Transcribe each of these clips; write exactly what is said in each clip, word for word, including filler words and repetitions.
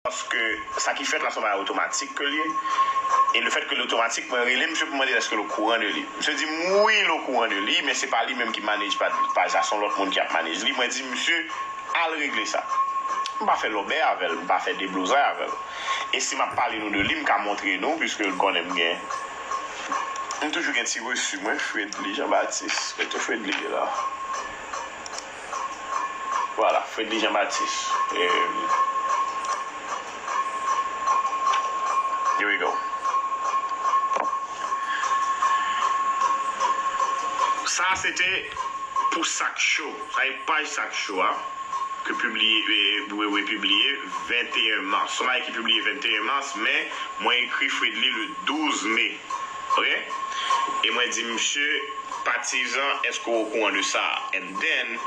Paske sa ki fèt la se yon bagay otomatik ke l ye. E le fèt ke l otomatik, mwen rele misye pou mande èske l okouran de li. Misye di m wi, l okouran de li, men se pa li menm ki manage paj, paj la, se yon lòt moun ki ap manage li. Mwen di misye, al regle sa. M pa fè lòbèy avè l, m pa fè deblozay avè l. E si m ap pale nou de li, m ka montre nou, piske l konnen m gen. M toujou gen ti resi mwen, Fredly Jean Baptiste. Kote Fredly ye la? Vwala, Fredly Jean Baptiste. Eh, here we go. Sa se te pou Sak Cho. Sa e paj Sak Cho a. Ke pibliye, eh, wi, wi, pibliye venteyen mas. Son bagay ki pibliye venteyen mas, men mwen ekri Fredly le douz me. Ok? E mwen di misye, patizan, èske w okouran de sa? And then,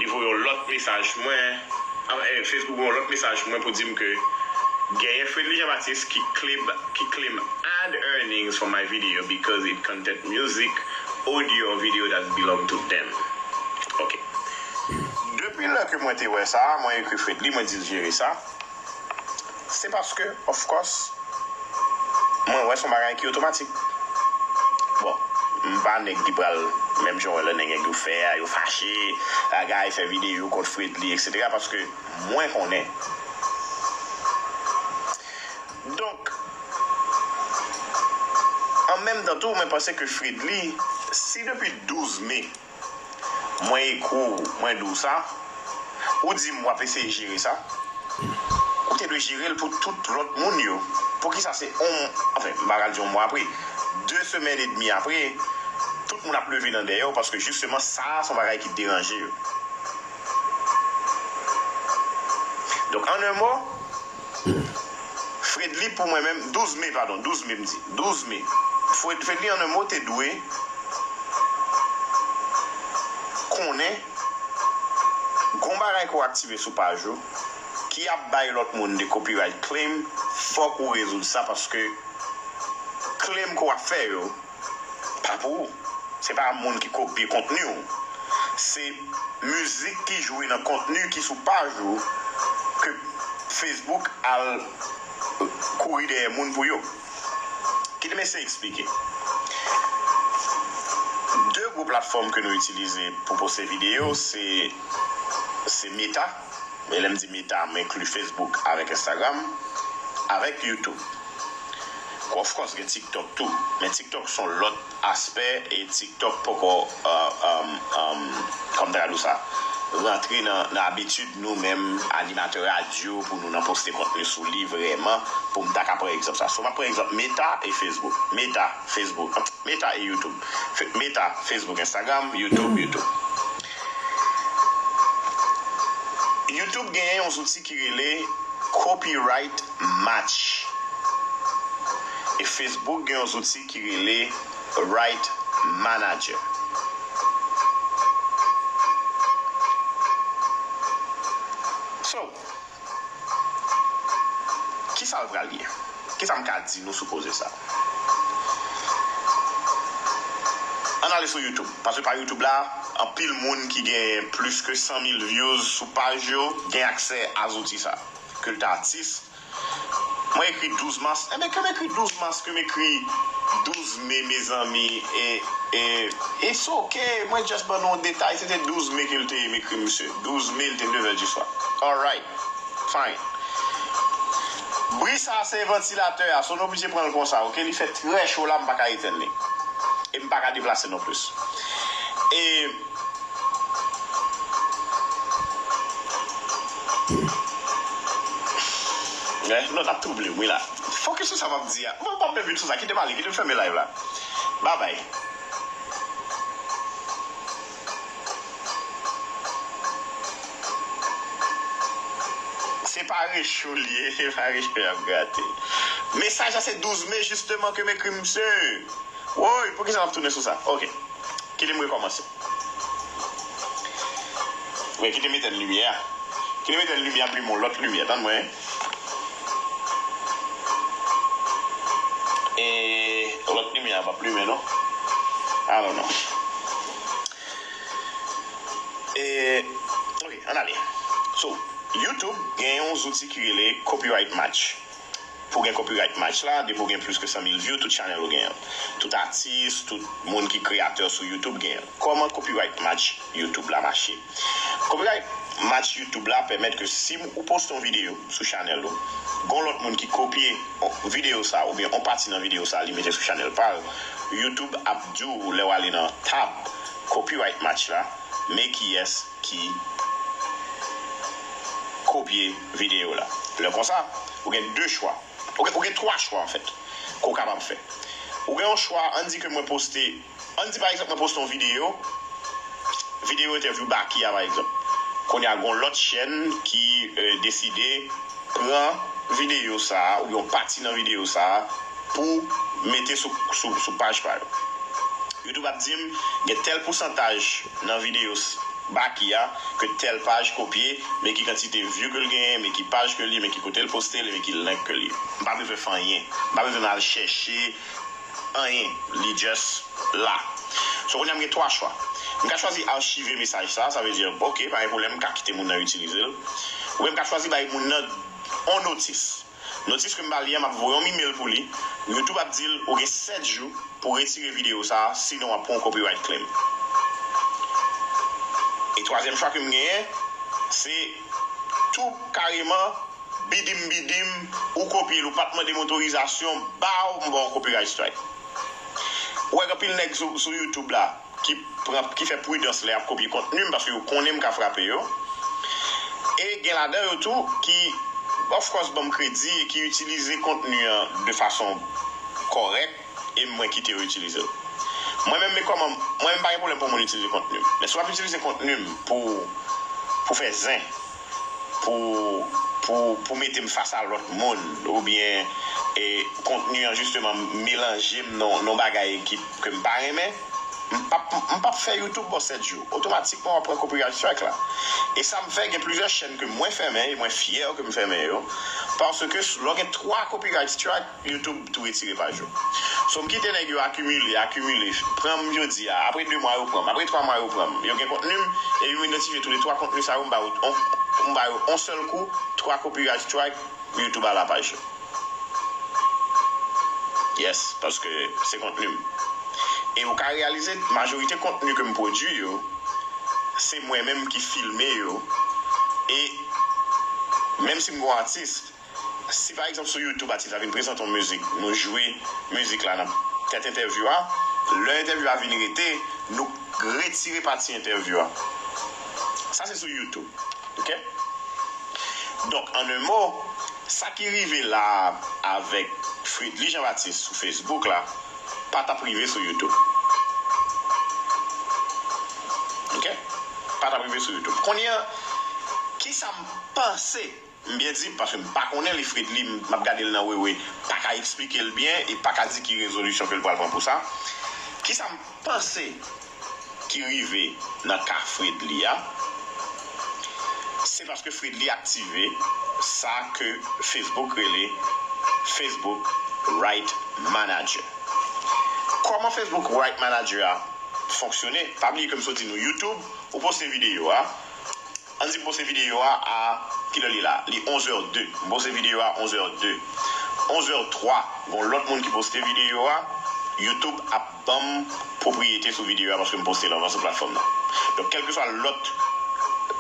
li voye yon lòt mesaj mwen, ah, eh, Facebook voye yon lòt mesaj mwen pou di m ke genyen Fredly Jean Baptiste ki claim, ki claim ad earnings from my video because it content music, audio, video that belong to them. Ok. Depi lè ke mwen te wè sa, mwen ekri Fredly, mwen di l jere sa. Se paske, of course, mwen wè se yon bagay ki otomatik. Bon, m pa nèg ki pral, menm jan w wè lè nèg yo fè a, yo fache, bagay, fè videyo kont Fredly, et cetera, paske mwen konnen. Donk, an menm tan tou, mwen panse ke Fredly, si depi douz me, mwen ekri w, mwen di w sa, ou di m w ap eseye jere sa, ou te dwe jere l pou tout lòt moun yo. Poukisa se on, anfen, m pa pral di yon mwa apre, de semèn edmi apre, tout moun ap leve nan dèyè w, paske jisteman, sa a se yon bagay ki deranje yo. Donk, an en mo, Fredly pou mwen menm, douz me, padon, douz me m di, douz me. Fred-, Fredly an en mo te dwe konnen gon bagay ke w aktive sou paj ou ki ap bay lòt moun de copyright claim, fòk ou rezoud sa paske claim ke w ap fè yo, pa pou ou. Se pa moun ki kopye kontni w. Se mizik ki jwe nan kontni ki sou paj ou ke Facebook al kouri dèyè moun pou yo. Kite m eseye eksplike. De gwo platfòm ke nou itilize pou poste videyo, se, se Meta, e lè m di Meta, m enkli Facebook avèk Instagram, avèk YouTube. Of course, gen TikTok tou. Men TikTok se yon lòt aspè, e TikTok poko, euh, euh, euh, kòm ta ka di w sa, rantre nan, nan abitid nou menm, animatè radyo, pou nou nan poste kontni sou li vrèman, pou m ta ka pran egzanp sa. So, m ap pran egzanp Meta e Facebook. Meta, Facebook. Meta e YouTube. Fe-, Meta, Facebook, Instagram, YouTube, YouTube. YouTube genyen yon zouti ki rele Copyright Match. E Facebook gen yon zouti ki rele Right Manager. So, kisa l pral ye? Kisa m ka di nou sou koze sa? Ann ale sou YouTube. Paske pa YouTube la, anpil moun ki gen plis ke san mil views sou paj yo gen aksè a zouti sa. Ke l te atis, mwen ekri douz mas. Enben, ke m ekri douz mas, ke m ekri douz me, mezanmi, e, e, it's ok. Mwen just ban nou yon detay. Se te douz me ke l te ye, m ekri misye. Douz me, l te nev è di swa. Alright. Fine. Bri sa a se vantilatè a, so nou oblije pran l konsa, ok? Li fè trè cho la, m pa ka etèn li. E m pa ka deplase non plis. E, eh, non, n ap twouble m, wi la. Fokis sou sa m ap di a. Mwen pa menm vin sou sa, kite m ale, kite m fèmen live la. Babay. Se pa recho l ye, se pa recho y ap grate. Mesaj la se douz me jisteman ke m ekri misye. Woy, poukisa m ap tounen sou sa? Ok. Kite m rekòmanse. Wi, kite m etèn limyè a. Kite m etèn limyè a, m limen yon lòt limyè. Tann mwen. E lòt limyè a p ap limen, non? I don't know. E, ok, ann ale. So, YouTube gen yon zouti ki rele Copyright Match. Pou gen Copyright Match la, depi w gen plis ke san mil view, tout chanèl ou gen. Tout atis, tout moun ki kreyatè sou YouTube gen. Kòman Copyright Match YouTube la mache? Copyright Match YouTube la pèmèt ke si ou poste yon videyo sou chanèl ou, gon lòt moun ki kopye videyo sa oubyen yon pati nan videyo sa li mete sou chanèl pa l, YouTube ap di w lè w ale nan tab Copyright Match la, men kiyès ki kopye videyo la. Lè konsa, ou gen de chwa. Ou gen, ou gen twa chwa, anfèt, ke w kapab fè. Ou gen yon chwa, ann di ke mwen poste, ann di, pa egzanp, mwen poste yon videyo, videyo entèvyou Baky a, pa egzanp. Kounye a, gen yon lòt chèn ki eh, deside pran videyo sa a, oubyen yon pati nan videyo sa a, pou mete sou, sou, sou paj pa yo. YouTube ap di m gen tèl pousantaj nan videyo Baky a ke tèl paj kopye, men ki kantite view ke l genyen, men ki paj ke li ye, men ki kote l poste l, men ki link ke li ye. M pa bezwen fè anyen. M pa bezwen al chèche anyen. Li just la. So, kounye a m gen twa chwa. M ka chwazi achive mesaj sa, sa vle di, ok, pa gen pwoblèm, m ka kite moun nan itilize l. Oubyen m ka chwazi bay moun nan yon notis. Notis ke m ba li a, m ap voye yon email pou li. YouTube ap di l, ou gen sèt jou pou retire videyo sa a, sinon w ap pran yon copyright claim. E twazyèm chwa ke m genyen, se tou kareman, bidim bidim, ou kopye l, ou pa t mande m otorizasyon, baw, m ba w copyright strike. Ou wè gen anpil nèg sou, sou YouTube la ki pran, ki fè pridans lè y ap kopye kontni m, paske yo konnen m ka frape yo. E gen ladan yo tou ki, of course, ban m kredi e ki itilize kontni an de fason kòrèk e mwen kite yo itilize l. Mwen menm, men kòman, mwen menm pa gen pwoblèm pou moun itilize kontni m. Men si w ap itilize kontni m pou, pou fè zen, pou, pou, pou mete m fas a lòt moun, oubyen e, kontni an jisteman melanje m nan, nan bagay ki, ke m pa renmen, m p ap, m p ap fè YouTube ba w sèt jou. Otomatikman, w ap pran copyright strike la. E sa m fè, gen plizyè chèn ke mwen fèmen, e mwen fyè ke m fèmen yo, paske lè w gen twa copyright strike, YouTube tou retire paj ou. So, m kite nèg yo akimile, akimile, pran m jodi a, apre de mwa yo pran m, apre twa mwa yo pran m. Yo gen kontni m, epi m idantifye tou le twa kontni sa yo, m ba yo on, m ba yo on sèl kou, twa copyright strike, YouTube ala paj yo. Yes, paske se kontni m. E ou ka reyalize, majorite kontni ke m pwodui yo, se mwen menm ki filme yo. E menm si m gon atis, si pa egzanp sou YouTube atis la vin prezante yon mizik, nou jwe mizik la nan tèt entèvyou a, lè entèvyou a vin rete, nou retire pati entèvyou a. Sa se sou YouTube. Ok? Donk, an en mo, sa ki rive la a avèk Fredly Jean Baptiste sou Facebook la, pa t ap rive sou YouTube. Ok? Pa t ap rive sou YouTube. Kounye a, kisa m panse, m byen di, paske m pa konnen li, Fredly, m ap gade l nan wewe, pa ka eksplike l byen e pa ka di ki rezolisyon ke l pral pran pou sa. Kisa m panse ki rive nan ka Fredly a, se paske Fredly aktive sa ke Facebook rele Facebook Right Manager. Kòman Facebook Right Manager a fonksyone? Pa bliye ke m sot di nou YouTube, ou poste videyo a, ann di m poste videyo a a, kilè li la? Li onzè de. M poste videyo a onzè de. Onzè twa, gon lòt moun ki poste videyo a, YouTube ap ban m pwopriyete sou videyo a paske m poste l anvan sou platfòm nan. Donk, kèlkeswa lòt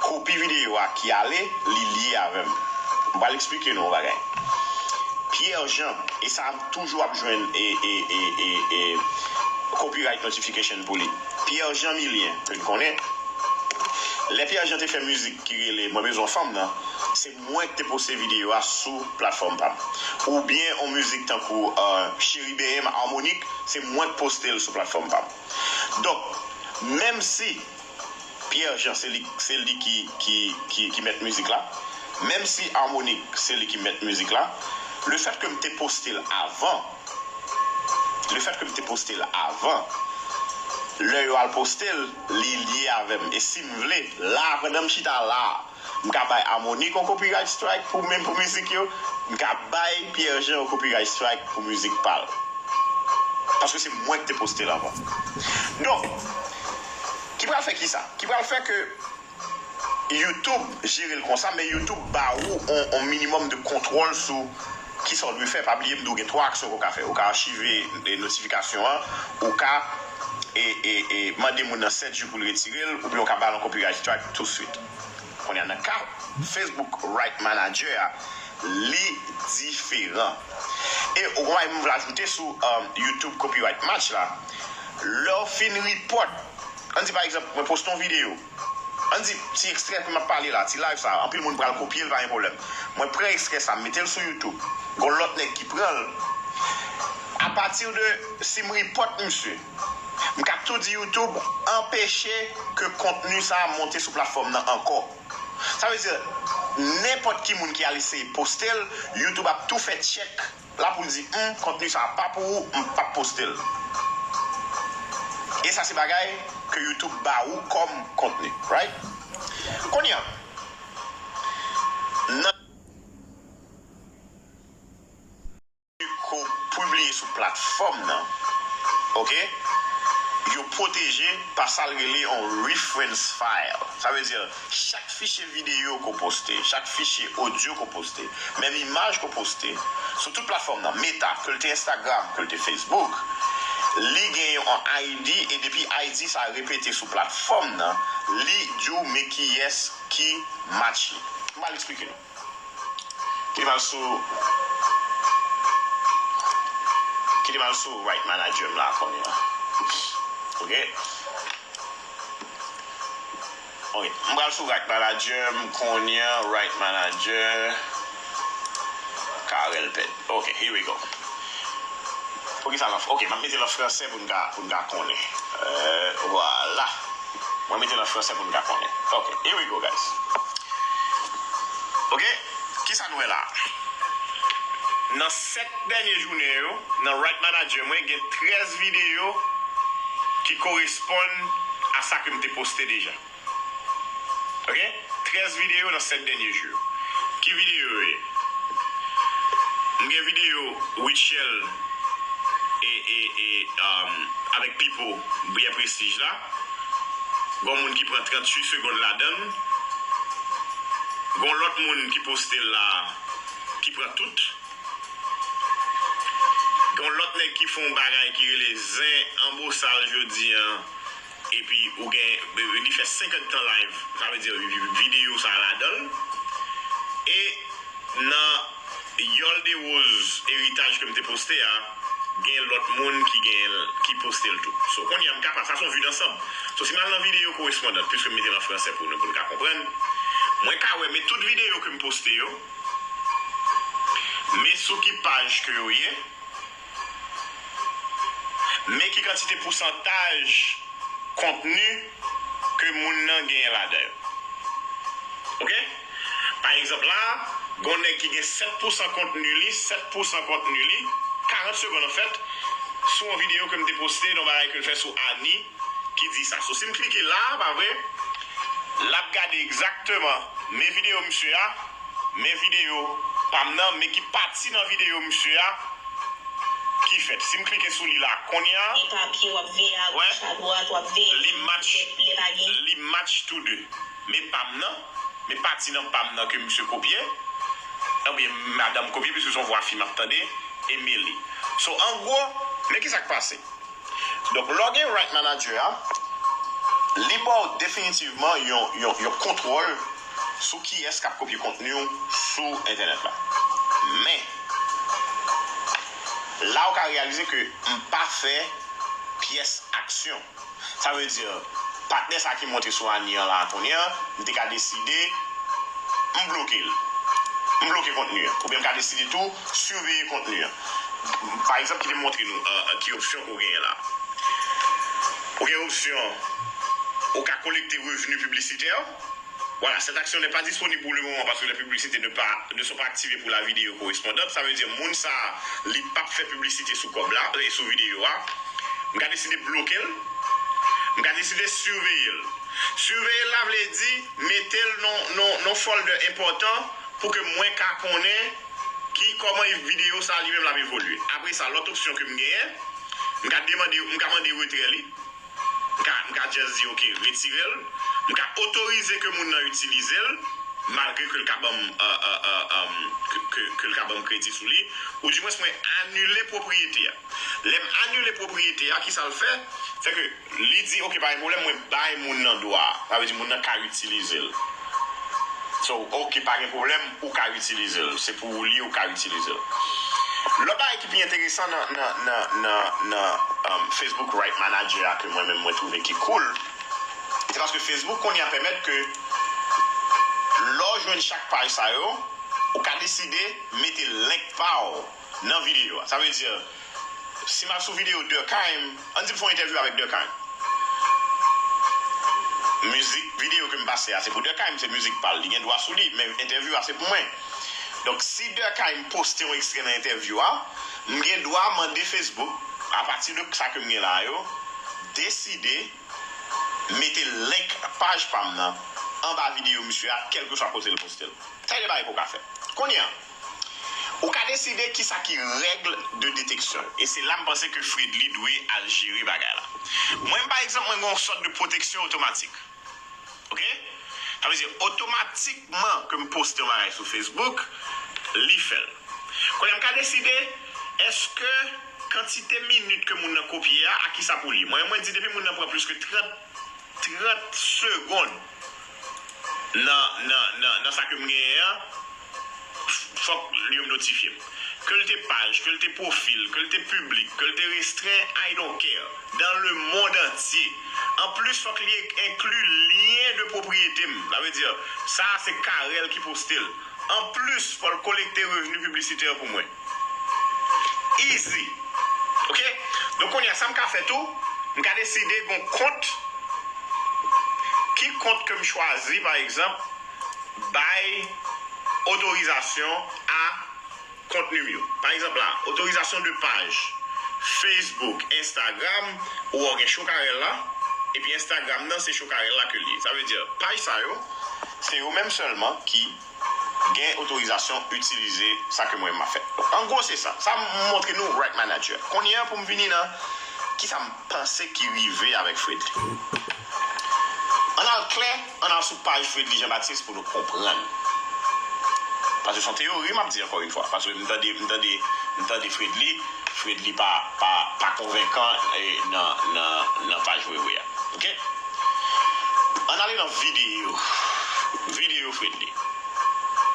kopi videyo a ki ale, li lye avè m. M pral eksplike nou yon bagay. Pierre Jean, e sa toujou ap jwenn e, e, e, e, e, copyright notification pou li. Pierre Jean Milien, ke n konnen, lè Pierre Jean te fè mizik ki rele Mwen bezwen fanm nan, se mwen ki te poste videyo a sou platfòm pa m. Oubyen yon mizik tankou euh, Cheri Benyen m Harmonik, se mwen ki poste l sou platfòm pa m. Donk, menm si Pierre Jean se li, se li ki, ki, ki, ki mèt mizik la, menm si Harmonik se li ki mèt mizik la, lefèt ke m te poste l avan, lefèt ke m te poste l avan, lè yo al poste l, li lye avè m. E si m vle, la, pandan m chita la, m ka bay Harmonik yon copyright strike pou menm pou mizik yo, m ka bay Pierre Jean yon copyright strike pou mizik pa l. Paske se mwen ki te poste l avan. Donk, ki pral fè kisa? Ki pral fè ke YouTube jere l konsa, men YouTube ba ou on, on minimòm de kontwòl sou kisa w dwe fè. Pa bliye m di w gen twa aksyon ke w ka fè. Ou ka achive, e, notifikasyon an, ou ka, e, e, e, mande moun nan sèt jou pou l retire l, oubyen w ka ba l yon copyright strike touswit. Kounye a, nan ka Facebook Right Manager a, li diferan. E ou konn bagay m vle ajoute sou, um, YouTube Copyright Match la, lè w fin report, ann di pa egzanp, mwen poste yon videyo, ann di ti ekstrè ke m ap pale la, ti live sa, anpil moun pral kopye l, pa gen pwoblèm. Mwen pran ekstrè sa, m mete l sou YouTube. Gon lòt nèg ki pran l. Apati de si m report misye, m ka tou di YouTube anpeche ke kontni sa a monte sou platfòm nan ankò. Sa vle di, nenpòt ki moun ki al eseye poste l, YouTube ap tou fè tchèk la pou l di, hmm, kontni sa a pa pou ou, m p ap poste l. E sa se bagay ke YouTube ba ou kòm kontni, right? Kounye a, nan ko pibliye sou platfòm nan, oke, yo pwoteje pa sa l rele yon reference file. Sa vle di, chak fichye videyo ke w poste, chak fichye odyo ke w poste, menm imaj ke w poste, sou tout platfòm nan, Meta, ke l te Instagram, ke l te Facebook, li gen yon I D, e depi I D sa repete sou platfòm nan, li di w men kiyès ki match li. M pral eksplike nou. Kite m al sou, kite m al sou Right Manager m la kounye a. Oke. Oke. M pral sou Right Manager m kounye a, Right Manager Carel Ped. Oke, here we go. Poukisa l an, oke, m ap mete l an fransè pou n ka, pou n ka konnen. Euh, vwala. Mwen mete l an fransè pou n ka konnen. Oke, here we go, guys. Oke, kisa nou wè la? Nan sèt dènye jounen yo, nan Right Manager mwen, gen trèz videyo ki koresponn a sa ke m te poste deja. Oke? Trèz videyo nan sèt dènye jou yo. Ki videyo yo ye? M gen videyo Rutshelle e, e, e, um, avèk Pipo, Biyè Prestige la. Gon moun ki pran tranntuit segonn ladan l. Gon lòt moun ki poste l la, ki pran tout. Gon lòt nèg ki fè yon bagay ki rele Zen an Bosal jodi a, epi ou gen, li fè senkant tan live, sa vle di videyo sa ladan l. E nan Yòl de Woz eritaj ke m te poste a, gen lòt moun ki gen, ki poste l tou. So, kounye a m ka pa, sa se yon vue d'ensemble. So, si m al nan videyo korespondan, piske m mete l an fransè pou nou, pou n ka konprann, mwen ka wè, men tout videyo ke m poste yo, men sou ki paj ke yo ye, men ki kantite pousantaj kontni ke moun nan genyen ladan yo. Oke? Pa egzanp la, gon nèg ki gen sèt pousan kontni li, sèt pousan kontni li, karant segonn anfèt, sou yon videyo ke m te poste, yon bagay ke l fè sou Annie, ki di sa. So, si m klike la, pa vre, l ap gade egzakteman men videyo misye a, men videyo pa m nan, men ki pati nan videyo misye a ki fèt. Si m klike sou li la kounye a, gen papye w ap veye agoch, adwat, w ap veye li match, lè pa gen, li match tou de. Men pa m nan, men pati nan pa m nan ke misye kopye, oubyen madanm kopye, piske se yon vwa fi m ap tande, e mele. So, an gwo, men kisa k pase? Donk, lè w gen Right Manager a, li ba w definitivman yon, yon, yon kontwòl sou kiyès k ap kopye kontni w sou entènèt la. Men, la w ka reyalize ke m pa fè pyès aksyon. Sa vle di, patnè sa ki monte sou Annie an la kounye a, m te ka deside, m bloke l. M bloke kontni an. Oubyen m ka deside tou, siveye kontni an. Pa egzanp, kite m montre nou, euh, ki opsyon ke w genyen la. Ou gen opsyon, ou ka kolekte revni piblisitè. Voilà, cette action n'est pas disponible pour le moment parce que les publicités ne pas, ne sont pas activées pour la vidéo correspondante. Sa vle di, moun sa a, li p ap fè piblisite sou kòb la, e sou videyo a. M ka deside bloke l. M ka deside siveye l. Siveye l la vle di, mete l nan, nan, nan folder enpòtan pou ke mwen ka konnen ki, kòman videyo sa a li menm l ap evolye. Apre sa, lòt opsyon ke m genyen, m ka demande, m ka mande retrè li. M ka, m ka just di, oke, retire l. M ka otorize ke moun nan itilize l, malgre ke l ka ban m, euh, euh, euh, euh, ke, ke, ke l ka ban m kredi sou li, ou dimwens mwen anile pwopriyete a. Lè m anile pwopriyete a, ki sa l fè? Se ke li di, "Ok, pa gen pwoblèm, mwen bay moun nan dwa a." Sa vle di moun nan ka itilize l. So, ok, pa gen pwoblèm, ou ka itilize l. Se pou ou li, ou ka itilize l. Lòt bagay ki pi enteresan nan, nan, nan, nan, nan, um, Facebook Right Manager a ke mwen menm mwen twouve ki cool, se paske Facebook kounye a pèmèt ke lè w jwenn chak paj sa yo, ou ka deside mete link pa w nan videyo a. Sa vle di, si m al sou videyo Durkheim, ann di m fè yon entèvyou avèk Durkheim. Mizik, videyo ke m pase a, se pou Durkheim, se mizik pa l. Li gen dwa sou li, men entèvyou a, se pou mwen. Donk, si Durkheim poste yon ekstrè nan entèvyou a, m gen dwa mande Facebook, apati de sa ke m gen la yo, deside mete link paj pa m nan anba videyo misye a, kèlkeswa kote l poste l. Sa se de bagay ke w ka fè. Kounye a, ou ka deside kisa ki règle de détection. E se la m panse ke Fredly dwe al jere bagay la. Mwen, pa egzanp, mwen gen yon sòt de pwoteksyon otomatik. Ok? Sa vle di, otomatikman ke m poste yon bagay sou Facebook, li fè l. Kounye a, m ka deside, èske kantite minit ke moun nan kopye a, a kisa pou li. Mwen, mwen di, depi moun nan pran plis ke trant, trant segonn nan, nan, nan, nan sa ke m genyen an, fòk li menm notifye m. Ke l te paj, ke l te pwofil, ke l te piblik, ke l te restren, I don't care. Dans le monde entier. Anplis, fòk li enkli lyen de pwopriyete m. Sa vle di, sa a se Carel ki poste l. Anplis, fò l kolekte revni piblisitè pou mwen. Easy. Ok? Donk, kounye a, sa m ka fè tou, m ka deside gon kont, ki kont ke m chwazi, pa egzanp, bay otorizasyon a kontni m yo. Pa egzanp la, otorizasyon de paj Facebook, Instagram, ou wè w gen Cho Carel la, epi Instagram nan, se Cho Carel la ke l ye. Sa vle di, paj sa yo, se yo menm sèlman ki gen otorizasyon itilize sa ke mwen m ap fè. An gwo, se sa. Sa m montre nou Right Manager. Kounye a, pou m vini nan kisa m panse ki rive avèk Fredly. Ann al klè, ann al sou paj Fredly Jean Baptiste pou nou konprann. Paske se yon teyori m ap di ankò yon fwa. Paske m tande, m tande, m tande Fredly, Fredly pa, pa, pa konvenkan, eh, nan, nan, nan paj Wewe a. Ok? Ann ale nan videyo. Videyo Fredly.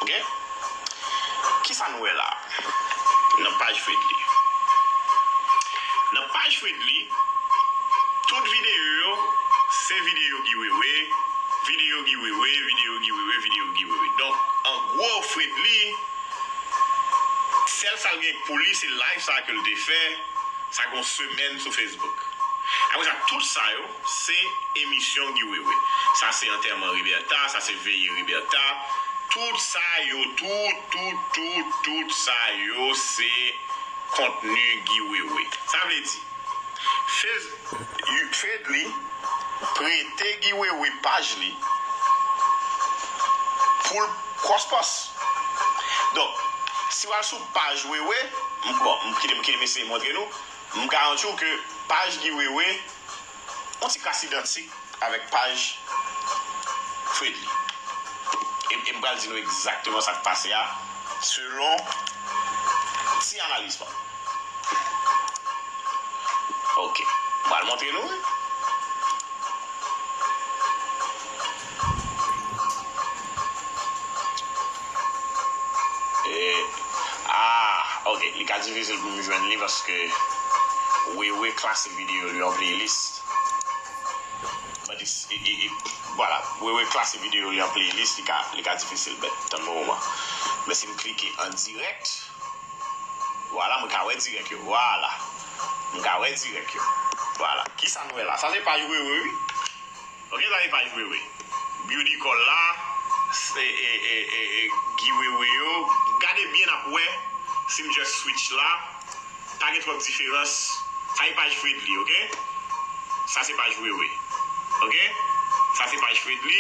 Ok? Kisa n wè la? Nan paj Fredly. Nan paj Fredly, tout videyo yo, se videyo Guy Wewe, videyo Guy Wewe, videyo Guy Wewe, videyo Guy Wewe. Donk, an gwo, Fredly, sèl sa l gen pou li, se live sa ke l te fè, sa gen yon semèn sou Facebook. Apre sa, tout sa yo, se emisyon Guy Wewe. Sa se antèman Ribertha, sa se veye Ribertha. Tout sa yo, tout, tout, tout, tout sa yo, se kontni Guy Wewe. Sa vle di, Fez-, Fredly prete Guy Wewe paj li pou l cross post. Donk, si w al sou paj Wewe, m, bon, m kite, m kite m eseye montre nou, m garanti w ke paj Guy Wewe, yon ti kras idantik avèk paj Fredly. E, e m pral di nou egzakteman sa k pase a, selon ti analiz pa m. Ok. M pral montre nou, wi. E, ah, ok. Li ka difisil pou m jwenn li paske Wewe klase videyo li an playlist. But it's, it, it, it, vwala, Wewe klase videyo li an playlist, li ka, li ka difisil, but tann yon moman. Men si m klike an dirèk, vwala, mwen ka wè dirèk yo, vwala. Mwen ka wè dirèk yo. Vwala. Kisa n wè la? Sa se paj Wewe, wi. Ok, sa se paj Wewe. Beauty Call la, se, e, e, e, e, Guy Wewe yo. Gade byen n ap wè, si m just switch la, pa gen twòp diferans. Sa se paj Fredly, ok? Sa se paj Wewe. Ok? Sa se paj Fredly.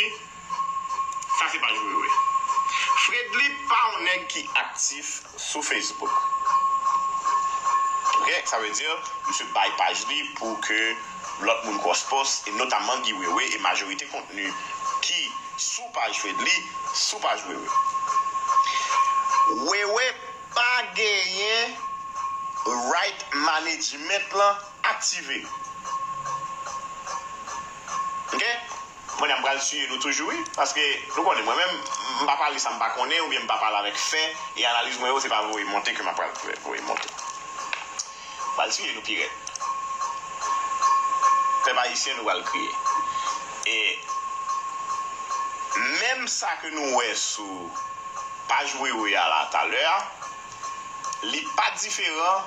Sa se paj Wewe. Fredly pa yon nèg ki aktif sou Facebook. Ok? Sa vle di, misye bay paj li pou ke lòt moun cross post, e notamman Guy Wewe, e majorite kontni ki Sou paj Fredly, sou paj Wewe. Wewe pa genyen right management lan aktive. Ok? Mwen menm, m pral tiye nou toujou, wi. Paske, nou konnen, mwen menm, m pa pale sa m pa konnen, oubyen m pa pale avèk fè, e analiz mwen yo, se pa voye monte ke m ap pral voye monte. M pral tiye nou pi rèd. Pèp ayisyen, nou pral kriye. E menm sa ke nou wè sou paj Wewe a la talè a, li pa diferan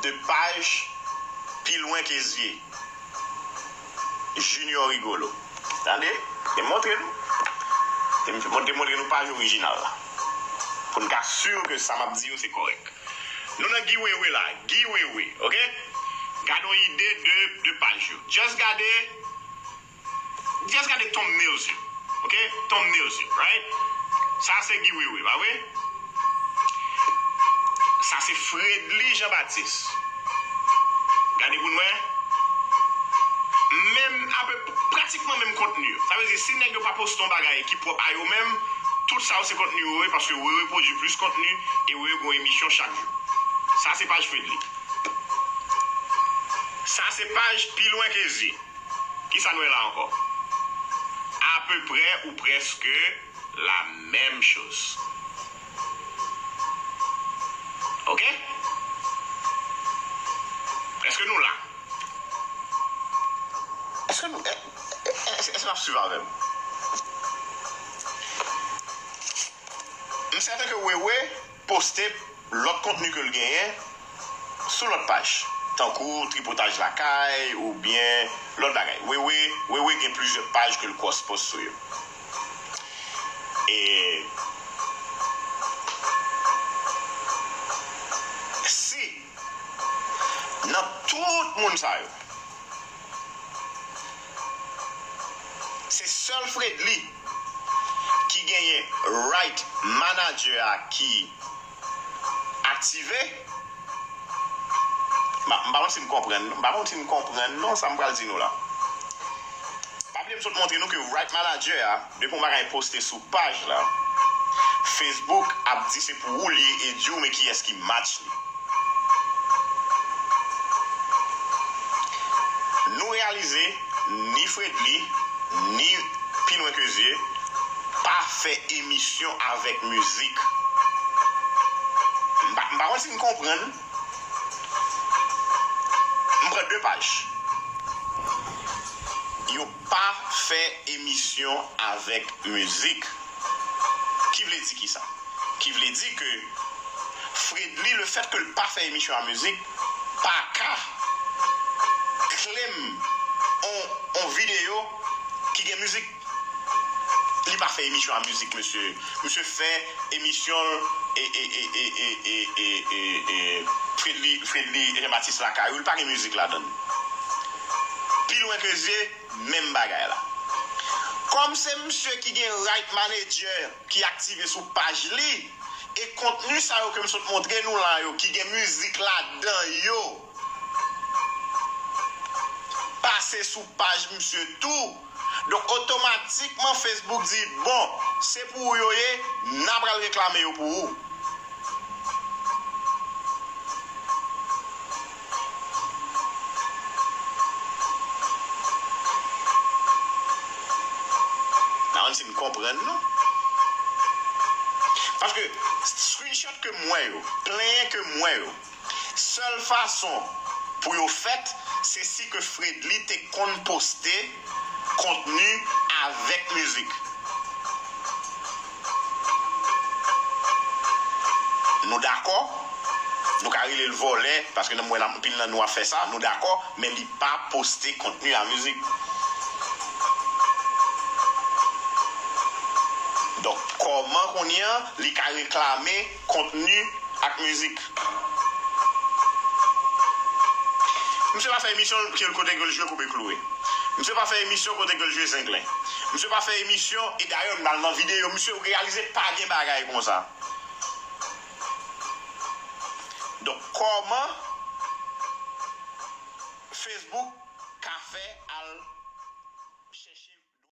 de paj Pi Lwen Ke Zye, Junior Rigolo. Tande? Te montre nou. Te montre, te montre nou paj orijinal la. Pou n ka si ke sa m ap di yo se kòrèk. Nou nan Guy Wewe la, Guy Wewe, ok? Gade yon ide de, de paj yo. Just gade, just gade thumbnails yo, ok? Thumbnails yo, right? Sa se Guy Wewe, pa vre? Sa se Fredly Jean Baptiste. Gade pou n wè. Menm, apè, pratikman menm kontni yo. Sa vle di, si nèg yo pa poste yon bagay ki pwòp a yo menm, tout sa yo se kontni Wewe, paske Wewe pwodui plis kontni e Wewe gon emisyon chak jou. Sa se paj Fredly. Sa se paj Pi Lwen Ke Zye. Kisa nou wè la ankò? Apeprè ou prèske la menm choz. Ok? Èske nou la? Èske nou, è-, è-, èske, èske n ap swiv avè m? M sèten ke Wewe poste lòt kontni ke l genyen sou lòt paj, tankou tripotaj lakay oubyen lòt bagay. Wewe, Wewe gen plizyè paj ke l cross post sou yo. E si nan tout moun sa yo, se sèl Fredly ki genyen right manager a ki aktive. M pa, m pa konn si m konprann, m pa konn si m konprann non sa m pral di nou la. Pa bliye m sot montre nou ke right manager a, depi yon bagay poste sou paj la, Facebook ap di se pou ou li ye e di w men kiyès ki match li. Nou reyalize, ni Fredly, ni Pi Lwen Ke Zye pa fè emisyon avèk mizik. M pa, m pa konn si n konprann. M pran de paj. Yo pa fè emisyon avèk mizik. Ki vle di kisa? Ki vle di ke Fredly, le fèt ke l pa fè emisyon a mizik, pa ka claim on, on videyo ki gen mizik. Li pa fè emisyon a mizik, mesye. Misye fè emisyon l, e, e, e, Fredly, Fredly Jean Baptiste lakay ou, li pa gen mizik ladan l. Pi Lwen Ke Zye, menm bagay la. Kòm se misye ki gen right manager ki aktive sou paj li, e kontni sa yo ke m sot montre nou la yo, ki gen mizik ladan yo, pase sou paj misye tou. Donk, otomatikman, Facebook di, bon, se pou ou yo ye, n a pral reklame yo pou ou. N a konn si n konprann, non? Paske screenshot ke m wè yo, plenyen ke m wè yo, sèl fason pou yo fèt, se si ke Fredly te konn poste kontni avèk mizik. Nou dakò? Nou ka rele l vòlè, paske nan mwen anpil nan nou ap fè sa, nou dakò, men li pa poste kontni a mizik. Donk, kòman kounye a li ka reklame kontni ak mizik? Misye pa fè emisyon ke l kote ke l jwe Koube Kloure. Misye pa fè emisyon kote ke l jwe Zenglen. Misye pa fè emisyon, e dayè, m al nan videyo, misye reyalize pa gen bagay konsa. Donk, kòman Facebook ka fè